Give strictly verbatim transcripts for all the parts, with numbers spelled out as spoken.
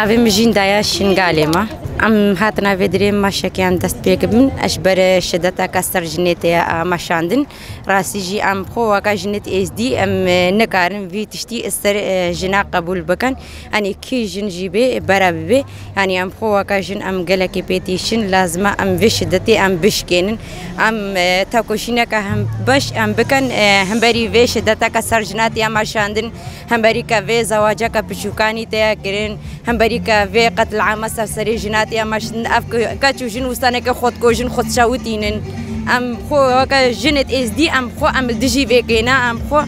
Navê min Jîndaya Şingalê me. Em hatina vê derê meşekiyan dest pê kibin. Ji ber şideteke ser jinê tê meşandin. Rastî jî em xwe weke jinê êzdî em, e, nikarin vî tiştî ser, e, jina qebûl bikin. Yanî kî jin jî bê, bera bibe. Yanî em xwe weke jin em gelekî pê tîşin, lazim e em vê şidetê em bişkênin. Em, e, tekoşîneke hembeş em bikin, e, hemberî vê şideteke ser jina tê meşandin. Hemberî ke vê zewaceke piçûkanî tê kirin, hemberî ke vê qetlîama ser serê jina tê meşandin, ev ke-, keç û jin wisa neke xwe dikujin, xwe dişewitînin. Em xwe weke jinê êzdî, em xwe em li dijî vê kêne, em xwe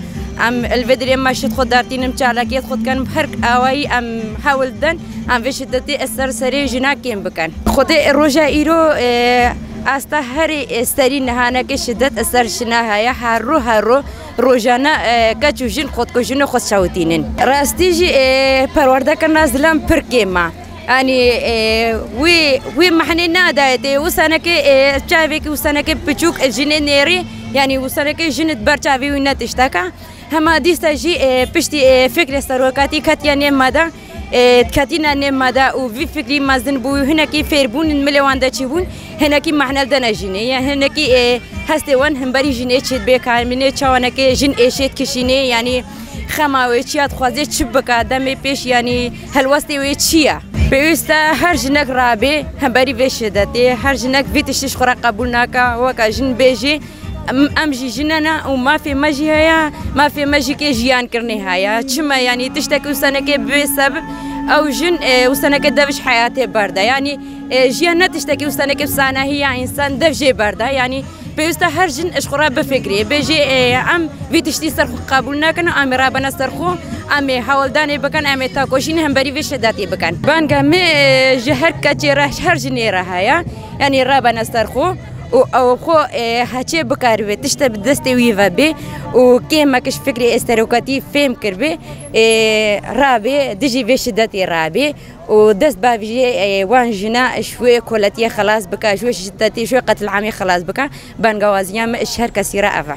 em li vê derê meşê xwe dertînin, çalakiyet xwe dikin, bi her awayî em hewl didin, em vê şidetê ser serê jina kêm bikin. Xwedê roja îro, e, asta herî, e, serî nihaneke şidet ser jina heye, her ro her ro. Rojane, e, keç û jin xwe dikujin û xwe dişewitînin. Rastî jî, e, perwerdekirina zilam pir kêm e. Yanî, e, wî, wî mehnê nadayê tê. Wisanekê, e, çavekî wisanekê piçûk, e, jinê nêrî, yanî wisanekê jin di ber çavê wî ne tişteke. Hema dîsa jî, e, piştî, e, fikrê serokatî ketiye nêm me de. E, diketîne nêm me de û vî fikrî mezin bû, hinekî fêrbûn in milê wan de çêbûn, hinekî mehne li de ne jînê. Ye hinekî, e, hestê wan himberî jinê çêdibê, kamînê çawanekê jin êşê dikişînê, yanî xema wê çi ya dixwaze çi bike, demê pêş, yanî helwestê wê çi ye. Pêwîst e her jinek rabê hemberî vê şidetê, her jinek vî tiştî ji xwe re qebûl nake, weke jin bêjê, Em, em jî jin ne û mafê me jî heye, mafê me jî kê jiyan kirinê heye. Çima, yanî tiştekî wisa neke bê sebib ew jin, e, wisa neke dev ji heyatê berde. Yanî, e, jiyan ne tiştekî wisa neke bi sanahî ya însan dev jê berde. Yanî pêwîst e her jin ji xwe re bifikirê. Bêjê, e, em vî tiştî ser xwe qebûl nakin û em ê rabene ser xwe, em ê hewldanê bikin, em ê tekoşîn hemberî vê şidetê bikin. Banga me, e, ji her keçê re, ji her jinê re heye. Yanî rabene ser xwe. û ew xwe, e, heçê bikaribe, tişte bi destê wî ve bê û kêmek ji fikrê êsterokatî fêm kiribe, e, rabê, dijî vê şidetê rabê û dest bavêje, e, wan jina ji wê koletiyê xelas bike, ji wê şidetê, ji wê qetilhamê xelas bike. Bangawaziya me ji her kesî re ev e.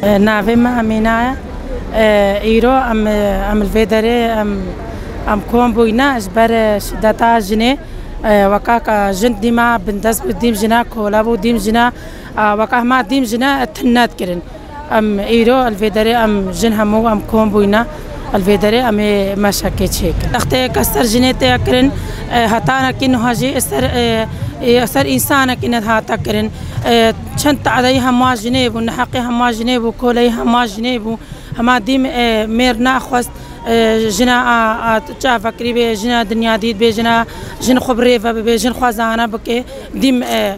Navê me Emîna ye. Îro em, em li vê derê em, em kom bûyne ji ber şideta jinê. Weka ka jin dîma bindest bû, dîm jina kole bû, dîm jina, weka hema dîm jina tinnet kirin. Em îro li vê derê em jin hemû em kom bûyne. Li vê derê em ê meşekê çêkin. Texteyeke ser jinê tê kirin, e, hetanekî niha jî ser, e, e, ser însanekî nehate kirin. E, çend tadeyî hema jinê bû, neheqê hema jinê bû, koleyî hema jinê bû. Hema dîm, e, mêr naxwest, e, jina a, a çavekirî bê, jina dinyadît bê, jina, jin xwe bi rê ve bibe, jin xwe zane bike. Dîm, e,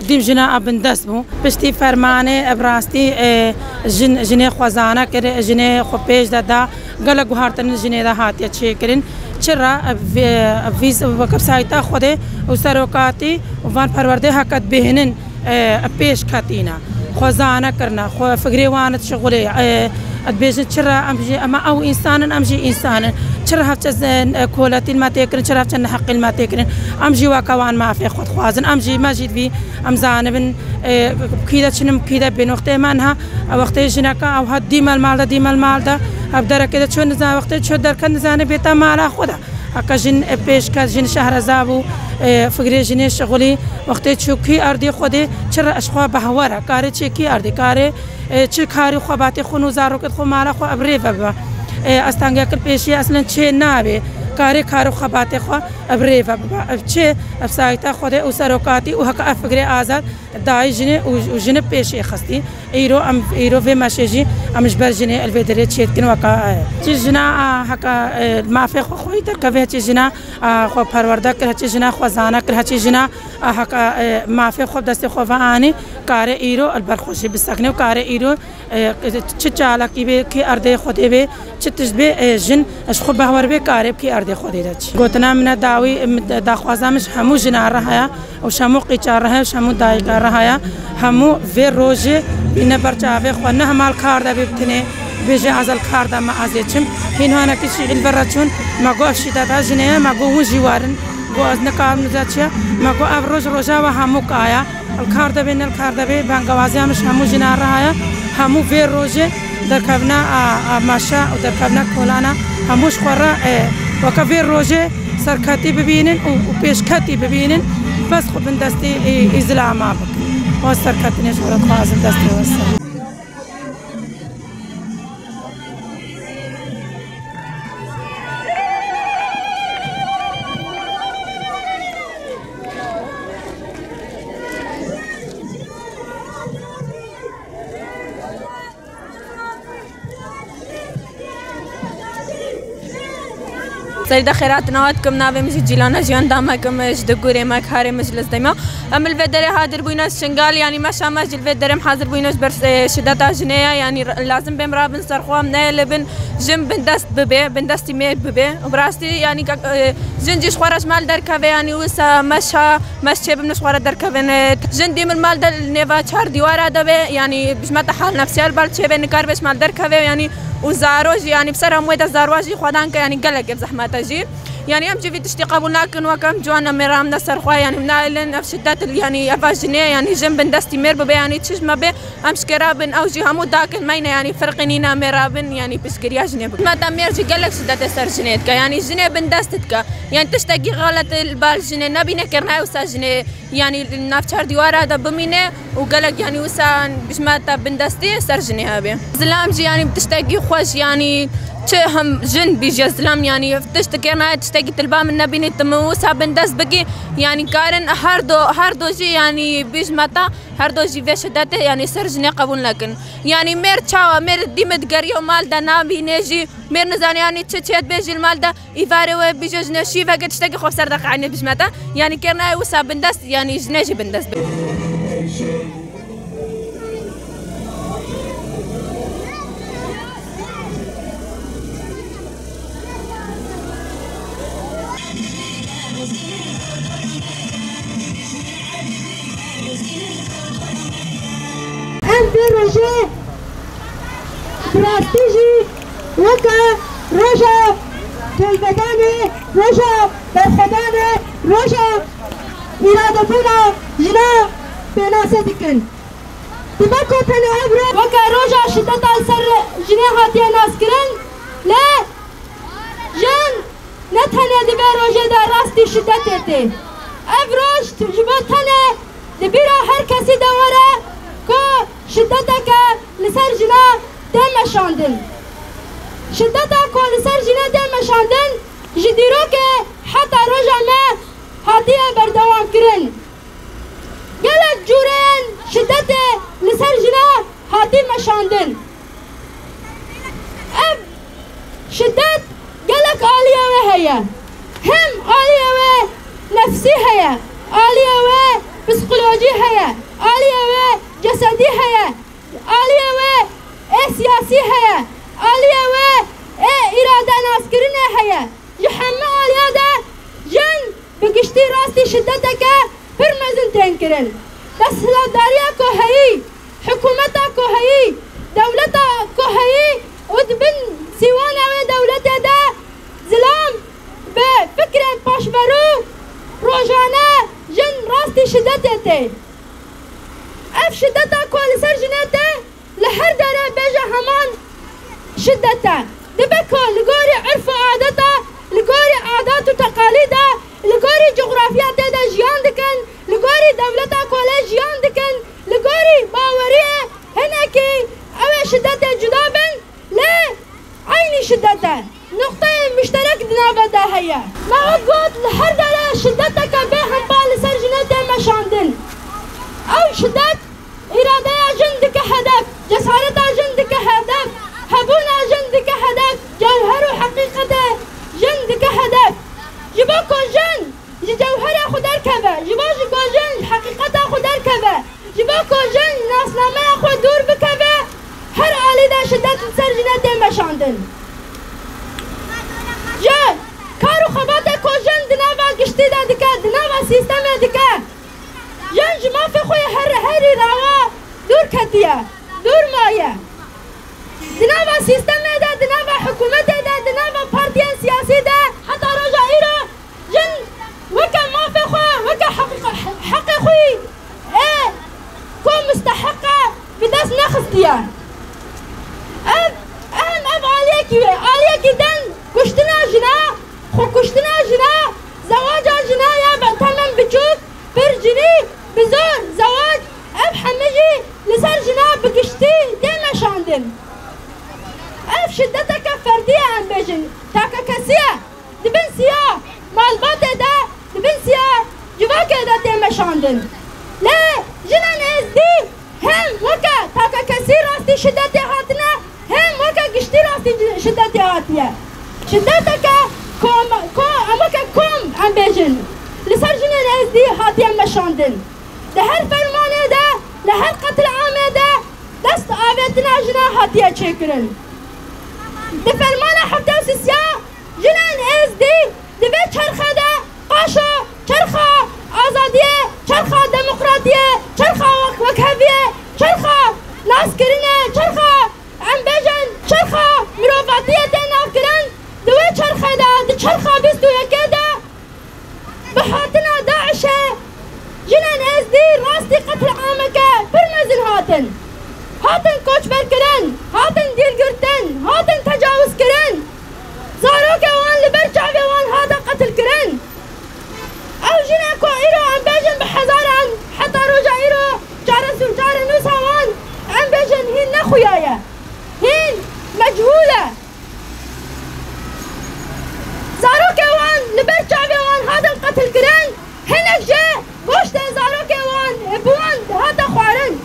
Dîm jina a bindest bû. Piştî fermanê, ev rastî, e, jin, jinê xwe zane kir, jinê xwe pêş de da, gelek guhartin jinê de hatiye çêkirin. Çira, e, vê, vîz, wekî sayta Xwedê û serokatî û van perwerdê heke dibêhnin, e, pêş ketîne. Xwe zane kirine, xwe fikrê wan dişixulê, e, Dibêjin, çira em jî, ema ew însan in, em jî însan in. Çira hevçe ze-, e, koletî li me tê kirin, çira hevçe neheqî li me tê kirin. Em jî weke wan mafê xwe dixwazin. Em jî, me jî divî, em zanibin, e, bi kî de çin in, bi kî de bên. Wextê me niha, e, wextê jineka ew hat dîme li mal de, dîme li mal de, ev derekê de çû nizane, wextê çû derket nizane bête mala xwe de. Heke jin, e, pêşket, jin şehreza bû, e, fikrê jinê şixulî, wextê çû kî erdê Xwedê, çira ji xwe behwer e, karê çê kî erdê, karê E, çi karî xwe batê xwe nû zarokê xwe mala xwe ev rê ve bibe. E, astengekir pêşiya eslen çê nabê. Karê kar û xebatê xwe ev rê ve bibe. Ev çi? Ev sayîta Xwedê û serokatî û heke ev fikrê azad dayî jinê û, û jin pêşê xistî. Îro em, îro vê meşê jî em ji ber jinê li vê derê çêdikin weka, e, çi jina, a, heke, e, mafê xwe xweyî derkeve, çi jina, a, xwe perwerde kir, çi jina xwe zane kir, çi jina, a, heke, e, mafê xwe bi destê xwe ve anî, kare îro li ber xwe jî bisekine û kare îro E, çi çalakî bê, kî erdê Xwedê bê, çi tişt bê, e, jin ji xwe behwer bê, karê bi kî erdê Xwedê de çi. Gotina min e dawî, em, daxwaza min ji hemû jina re heye û ji hemû qîça re heye û ji hemû dayika re heye. Hemû vê rojê bîne ber çavê xwe, ne hema li kar de bê bi tinê bêje ez li kar de me, ez ê çim. Hîn hanekî jî li vir re çûn, me got ev şîdeta jinê ye, me got hûn jî werin, got ez nikarim niza çi ye, me got ev roj roja we hemûka ye. Li kar de bê, ne li kar de bê, bengewaziya min ji hemû jinan re heye. Hemû vê rojê derkevna, a, a, meşe û derkevna kolana hemû ji xwe re, e, weke vê rojê serketî bibînin û, û pêşketî bibînin, bes xwe bin destî, e, îzlama bikin. Wan serketinê ji xwe re dixwazim destê we ser. Serî de xêratina we dikim, navê min jî Cîlana Jiyan, damek im ji Digûrê, me karê min ji Lizdemya. Em li vê derê hazir bûyne ji Şingal, yanî meşa me jî li vê derê em hazir bûyne ji ber, e, şideta jinê ye, yanî lazim bê em rabin ser xwe, em neyê li bin jin bindest bibe, bindestî mêr bibe. Û bi rastî, yanî, e, jin jî ji xwe re ji mal derkeve, yanî wisa meşa, meş çê bimne ji xwe re derkevin. E, jin dî min mal de li nêva çar dîwara de be, yanî bijmete hal nefsiyel bal çêbe, nikaribe ji mal derkeve, yanî û zaro jî, yanî bi ser hemûyê de zarwa jî xwedan ke, yanî gelek ev zehmete jî. Yanî em jî vî tiştî qebûl nakin, weke em ciwan em ê ramne ser xwe, yanî em naelin ev şidet, yanî eva jinê, yanî jin bin destî mêr bibe, yanî çi ji me bê, em ji kê rabin, ew jî hemû dakin meyne, yanî firqî nîne, em ê rabin, yanî piştgiriya jinê bikin. Hikûmeta mêr jî gelek şidetê ser jinê dike, yanî jinê bin dest dike. Yanî tiştekî xelet li bal jinê nebîne, kir nayê wisa jinê, yanî li nav çar dîwara de bimîne û gelek, yanî wisa hikûmeta bindestî ser jinê hebe. Zilam jî, yanî tiştekî xweş, yanî çi hem jin bîje zilam, yanî tişt kir nayê, tiştekî tilba min nebînî, tu min wisa bindest bikî, yanî karin her do, her do jî, yanî hikûmeta Her do jî vê şidetê, yanî ser jinê qebûl nekin. Yanî mêr çawa, mêr dî min digeriya mal de nabîne jî, mêr nizane yanî çi çê dibê jî li mal de, îvarê wê bîje jinê şîveke tiştekî xwe ser de qeynê bijmete. Yanî kêr nayê wisa bindest, yanî jinê jî bindest be. Em vê rojê bi rastî jî weke roja tolvedanê, roja berxwedanê, roja îradebûna jina pênase dikin. Dibe ku tenê ev roj weke roja şideta li ser jinê hatiye naskirin, lê jin ne tenê di vê rojê de rastî şidetê tê. Ev roj ji bo tenê di bîra her kesî de were ku şideteke li ser jina tê meşandin. Şideta ku li ser jinê tê meşandin ji dîrokê heta roja me hatiye berdewamkirin. Gelek cûrên şidetê li ser jina hatî meşandin. Ev şidet gelek aliyê wê heye. Hem aliyê wê nefsî heye, aliyê wê psîkolojî heye, aliyê wê cesedî heye, aliyê wê ê siyasî heye, aliyê wê ê îradenazkirinê heye. Ji hemû aliya de jin bi giştî rastî şideteke pir mezin tên kirin. Desthilatdariya ku heyî, hikûmeta ku heyî, dewleta ku heyî û di bin sîwana wê dewletê de zilam bi fikrên paşverû rojane jin rastî şidetê tê. Ev şideta ku li ser jinê tê, li her derê bêje heman şidet e. Dibe ku li gorî urf û adeta, li gorî adat û teqalîda, li gorî cografya tê de jiyan dikin, li gorî dewleta ku lê jiyan dikin, li gorî baweriyê hinekî ew ê şidetê cuda bin, lê eynî şidet e. Nuqteyê muşterek di nava de heye. Me wek got, li her dere şideteke bê hempa li ser jinê tê meşandin. Ew şidet îradeya jin dike hedef, cesareta jin dike hedef, hebûna jin dike hedef, cewher û heqîqetê jin dike hedef. Ji bo ku jin ji cewherê xwe derkeve, ji bo ji ku jin ji heqîqeta xwe derkeve, ji bo ku jin ji nasnameya xwe dûr bikeve, her alî de şidet li ser jinê tê meşandin. Ji kar û xebatê ku jin di nava giştî de dike, di nava sîstemê dike, jin ji mafê xwe yê her, herî rawa dûr ketiye, dûr maye. Di nava sîstemê de, di nava hikûmetê de, di nava partiyên siyasî de heta roja îro jin weke mafê xwe, weke heq-, heqê xwe ê ku musteheq e, bi dest nexistiye. Ev, em ev aliyekî wê, aliyekî din kuştina jina, xwekuştina jina, zewaca jina ya bi temen biçûk, pir jinî, bi zor, zewac, ev hemî jî li ser jina bi giştî tê meşandin. Ev şideteke ferdî ye, em bêjin, takekesî ye. Di bin siya malbatê de, di bin siya civakê de tê meşandin. Lê jinên êzdî hem weke takekesî rastî şidetê hatine, hem weke giştî rastî şidetê hatiye. Şideteke kom, ko, em weke kom em bêjin, li ser jinên êzdî hatiye meşandin. Di her fermanê de, li her qetil'amê de dest avêtina jina hatiye çêkirin. Di fermana heftê û sisiya jinên êzdî di vê çerxê de qaşo çerxa azadiyê, çerxa demokratiyê, çerxa wek-, wekheviyê, çerxa naskirinê, çerxa, em bêjin, çerxa mirovatiyê tê navkirin. Di wê çerxê de, di çerxa bîst û yekê de, bi hatina DAIŞ'ê jinên êzdî rastî qetil'ameke pir mezin hatin. Hatin koçberkirin, hatin dîlgirtin, hatin tecawizkirin. Zarokê wan li ber çavê wan hate qetilkirin. Ew jinên ku îro em bêjin bi hezaran, heta roja îro çareser-, çarenûsa wan, em bêjin, hîn nexuya ye, hîn mechûl e. Zarokê wan li ber çavê wan hatin qetilkirin, hinek jî goştê zarokê wan bi wan hate xwarin.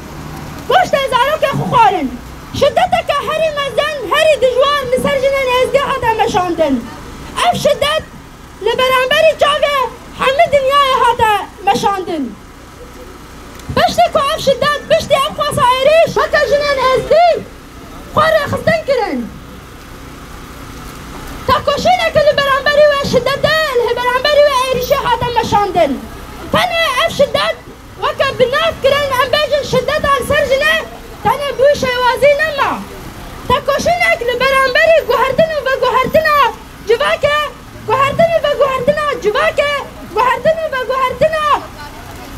Goştê zarokê xwe xwarin. Şideteke herî mezin, herî dijwar li ser jinên êzdî hate meşandin. Ev şidet li beramberî çavê hemî dinyayê hate meşandin. Piştî ku ev şidet, piştî ev xwesa êrîş, weke jinên êzdî xwe rêxistin kirin. Tekoşîneke li beramberî wê şidetê, li beramberî wê êrîşê hate meşandin. Tenê ev şidet weke bi nav kirin, em bêjin şideta li ser jinê, tenê bi wî şêwazî nema. Tekoşînek li beramberî guhertin û veguhertina civakê, guhertin û veguhertina civakê, guhertin û veguhertina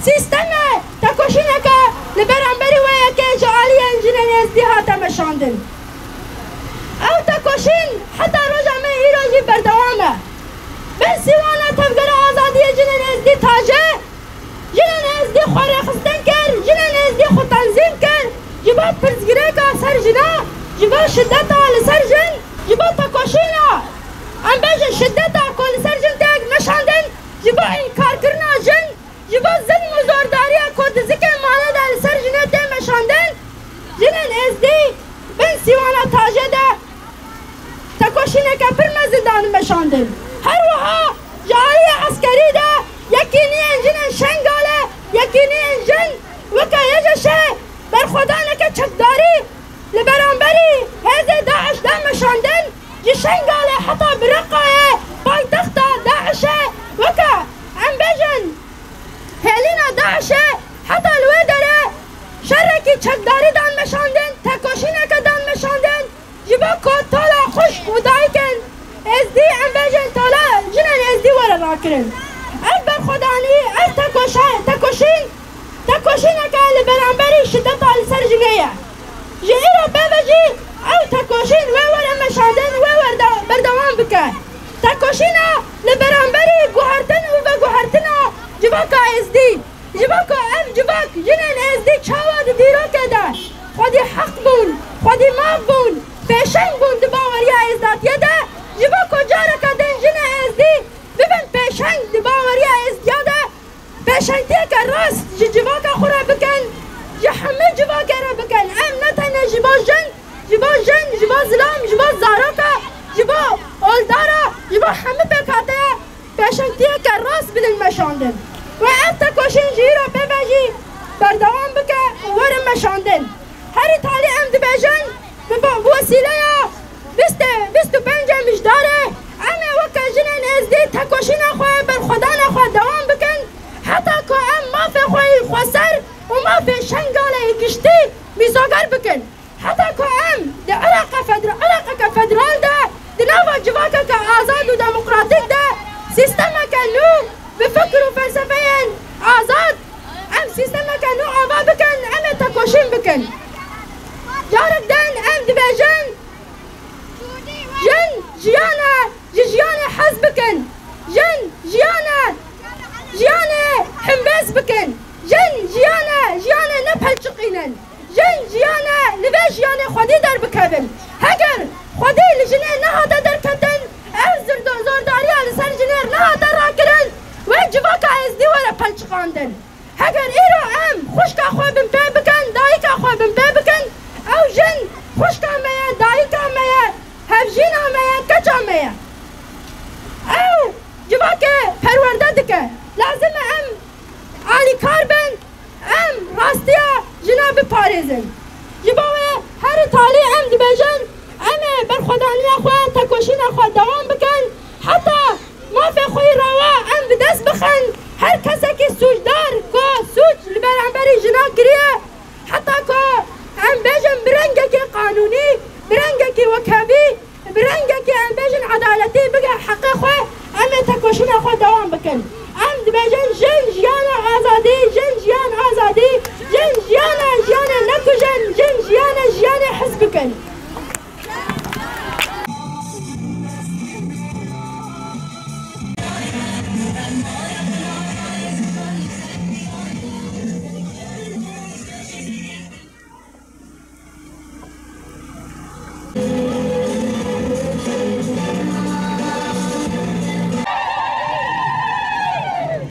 sîstemê, tekoşîneke li beramberî wê yekê ji aliyên jinên êzdî hate meşandin. Ew tekoşîn heta roja me îro jî berdewam e. Bin sîwana Tevgera Azadiyê Jinên Êzdî, TAJE, jinên êzdî xwe rêxistin kir, jinên êzdî xwe tenzîm kir, ji bo pirsgirêka ser jina, ji bo şideta li ser jin, ji bo tekoşîna, em bêjin şideta ku li ser jin tê meşandin, ji bo înkarkirina jin, ji bo zilm û zordariya ku di zikê malê de li ser jinê tê meşandin, jinên êzdî bin sîwana TAJE de tekoşîneke pir mezin dan meşandin. Her wiha ji aliyê eskerî de yekîniyên jinên Şengalê, yekîniyên jin weke YJŞ'ê berxwedaneke çekdarî li beramberî hêzê DAIŞ dan meşandin, ji Şengalê heta bi Reqayê paytexta DAIŞ'ê weke, em bêjin, hêlîna DAIŞ'ê heta li wê derê şerekî çekdarî dan meşandin, tekoşîneke dan meşandin, ji bo ku tala xwişk û dayikên êzdî, em bêjin tala jinên êzdî were rakirin. Ev berxwedanî, ev tekoşa-, tekoşîn, tekoşîneke li beramberî şideta li ser jinê ye. Ji îro bê ve jî ew tekoşîn wê were meşandin, wê werde-, berdewam bike. Tekoşîna li beramberî guhertin û veguhertina civaka êzdî. Ji bo ku ev civak, jinên êzdî çawa di dîrokê de xwedî heq bûn, xwedî maf bûn, pêşeng bûn di baweriya êzdatiyê de, ji bo ji civaka xwe re bikin, ji hemî civakê re bikin. Em ne tenê ji bo jin, ji bo jin, ji bo zilam, ji bo zaroka, ji bo oldara, ji bo hemî pêkhateye pêşengtiyeke rast bidin meşandin. Wê ev tekoşîn ji îro pê ve jî berdewam bike û werin meşandin. Herî talî em dibêjin, bi bo-, bi wesîleya bîst, bîst û pêncê Mijdarê, em ê weke jinên êzdî tekoşîna xwe, berxwedana xwe dewam bikin, heta ku em mafê xwe yî xweser û mafê Şengalê yî giştî mîzoger bikin. Heta ku em di Iraqe fedra-, Iraqeke federal de, di nava civakeke azad û demokratîk de, sîstemeke nû bi fikir û felsefeyên azad, em sîstemeke nû ava bikin, em ê tekoşîn bikin. Carek din em dibêjin, jin jiyan e, ji jiyanê hez bikin. Jin jiyan e, jiyanê hembêz bikin. Jin jiyan e, jiyanê nepelçiqînin. Jin jiyan e, li vê jiyanê xwedî derbikevin. Heger xwedî li jinê nehate derketin, ev zirdo-, zordariya li ser jinê nehate rakirin, wê civaka êzdî were pelçiqandin. Heger îro em xwişka xwe binpê bikin, dayika xwe binpê bikin, ew jin xwişka me ye, dayika me ye, hevjîna me ye, keça me ye. Ew civakê perwerde dike. Lazim e em alîkar bin, em rastiya jina biparêzin. Ji bo wê herî talî em dibêjin, em ê berxwedaniya xwe, tekoşîna xwe dewam bikin, heta mafê xwe yî rawa em bi dest bixin. Her kesekî sûcdar ku sûc li beramberî jina kiriye, heta ku em bêjin bi rengekî qanûnî, bi rengekî wekhevî, bi rengekî em bêjin edaletî bige heqê xwe, em ê tekoşîna xwe dewam bikin. Em dibêjin jin jiyana azadî, jin jiyan azadî, jin jiyana jiyanê nekujin, jin jiyana jiyan